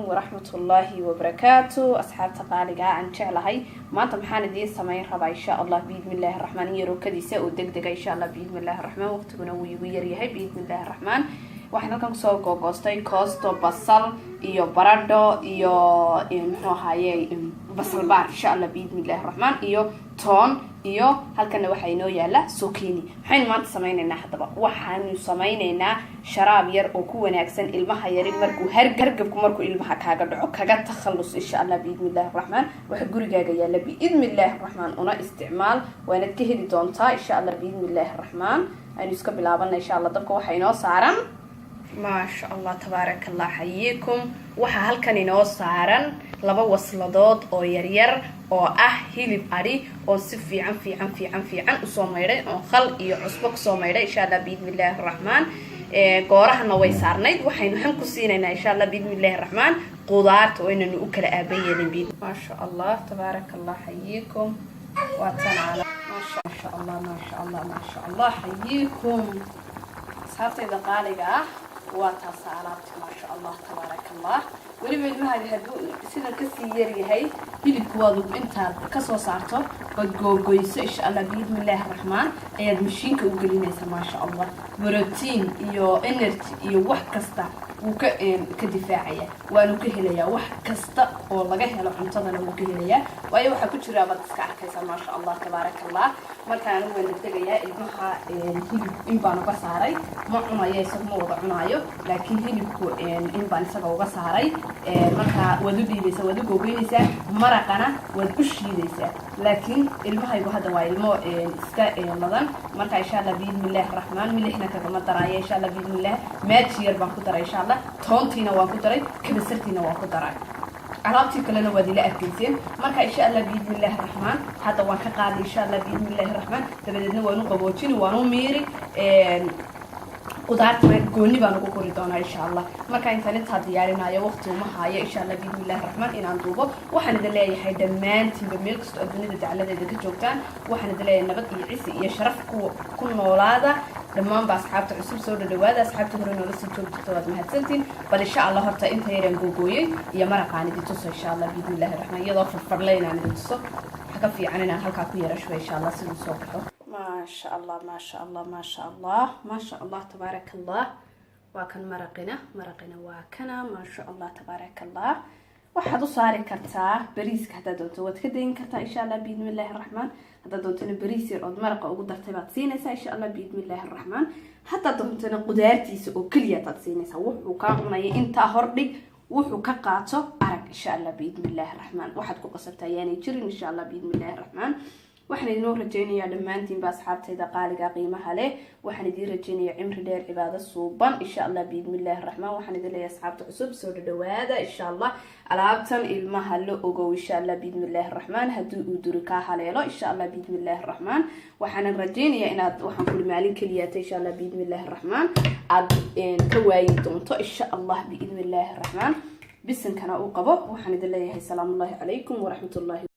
Waraxmatullaahi wabarakaatu. Asxaabta qaaliga aan jeclahay, maanta maxaan idiin sameyn rabaa, insha Allah biidnillaahi raxmaan, in yaroo kadiisa oo deg dega, insha Allah biidnillaahi raxmaan. Waqtiguna wuu igu yaryahay, biidnillaahi raxmaan. Waxaan halkan kusoo googoostay koosto, basal iyo baradho iyo, muxuu ahaaye, basal baar, insha Allah biidnillaahi raxmaan, iyo toon, iyo halkana waxaa inoo yaala zucchini. Maxaynu maanta sameyneynaa haddaba? Waxaanu sameyneynaa sharaab yar oo ku wanaagsan ilmaha yari markuu hargabku, markuu ilmaha kaaga dhaco, kaga takhallus, insha Allah biidnillahi raxmaan. Waxa gurigaaga yaala, biidnillaahi raxmaan, una isticmaal, waanad ka heli doontaa, insha Allah biidnillaahi raxmaan. Aynu iska bilaabana, insha Allah. Dabka waxaa inoo saaran, maasha Allah, tabaaraka Allah, xayiikum, waxaa halkan inoo saaran laba wasladood oo yaryar oo ah hilib adhi oo si fiican fiican fiican fiican usoo maydhay, oo khal iyo cusbo kusoo maydhay, insha Allah biidnillaahi raxmaan. Goorahana way saarnayd. Waxaynu han ku siinaynaa, insha Allah biidnillaahi raxmaan, qudaarta oo inaynu u kala aaba yeelin. Maasha Allah, tabaaraka Allah, xayiikum. Waa tan, maasha Allah, maasha Allah, maasha Allah, xayiikum. Asxaabtayda qaaliga ah, waa taasa alaabta, maasha Allah, tabaaraka Allah. Weliba ilmahaaga hadduu sidan kasii yaryahay, hilibku waad intaad kasoo saarto ood googoyso, insha Allah biidnillaahi raxmaan, ayaad mashiinka u gelinaysaa. Maasha Allah, protein iyo energy iyo wax kasta wuu ka difaacaya, waanu ka helayaa. Wax kasta oo laga helo cuntadana wuu ka helayaa, waayo waxaa ku jira baad iska arkaysaa. Maasha Allah, tabaaraka Allah. Marka anigu waan degdegayaa. Ilmaha hilib in baan uga saaray, ma cunayo isaga, ma wada cunaayo, laakiin hilibku in baan isaga uga saaray. Marka waad u dhiibaysaa, waad u googoynaysaa, maraqana waad u shiidaysaa. Laakiin ilmahaygu hadda waa ilmo iska ladan. Marka, insha Allah biidnillaahi raxmaan, milixna kagama daraayo, insha Allah biidnillah. Maaji yar baan ku daray, insha Allah. Toontiina waan ku daray, kabasartiina waan ku daray, alaabtii kalena waad ila arkayseen. Marka, insha Allah biidni illaahi raxmaan, hadda waan ka qaaday, insha Allah biidni illaahi raxmaan. Dabadeedna waan u qaboojini, waan u miiri, qudaartana gooni baan ugu guri doonaa, insha Allah. Marka intaan intaa diyaarinayo, waqti uma haayo, insha Allah biidni illahi raxmaan, inaan duubo. Waxaan idin leeyahay dhammaantiinba, meel kastoo aad dunida dacladeeda ka joogtaan, waxaan idin leeyahay nabad iyo cisi iyo sharaf ku noolaada. Dhammaanba asxaabta cusub soo dhadhawaada, asxaabta hore noola sii joogi jirta waad mahadsantiin. Bal insha Allah horta inta yaraan googooyey iyo maraqaan idin tuso, insha Allah biidni illahi raxmaan. Iyadoo farfarle inaan idin tuso waxa ka fiican inaan halkaa ku yara shuba, insha Allah, siduu soo baxo. Maasha Allah, maasha Allah, maasha Allah, maasha Allah, tabaaraka Allah. Waa kan maraqina, maraqina waa kana. Maasha Allah, tabaaraka Allah. Waxaad u saari kartaa bariiska haddaad doonto, waad ka dayin kartaa, insha Allah biidni illaahi raxmaan. Haddaad doontona bariis yar ood maraqa ugu dartay baad siinaysaa, insha Allah biidni illaahi raxmaan. Haddaad doontona qudaartiisa oo keliya taad siinaysaa. Wuxuu kaa cunaya intaa hordhig, wuxuu ka qaato arag, insha Allah biidni illaahi raxmaan. Waxaad ku qasabtaa ayaanay jirin, insha Allah biidni illaahi raxmaan. Waxaan idinoo rajeynayaa dhammaantiinba, asxaabtayda qaaliga qiimaha leh, waxaan idiin rajeynayaa cimri dheer, cibaado suuban, insha Allah biidni illaahi raxmaan. Waxaan idin leeyahay, asxaabta cusub soo dhadhawaada, insha Allah. Alaabtan ilmaha la ogow, insha Allah biidni illaahi raxmaan, haddii uu duri kaa haleelo, insha Allah biidni illaahi raxmaan. Waxaanan rajeynayaa inaad, waxaan kuli, maalin keliyaata, insha Allah biidni illaahi raxmaan, aad ka waayi doonto, insha Allah biidni illaahi raxmaan. Bisinkana uu qabo. Waxaan idin leeyahay salaamullahi calaykum waraxmatullahi.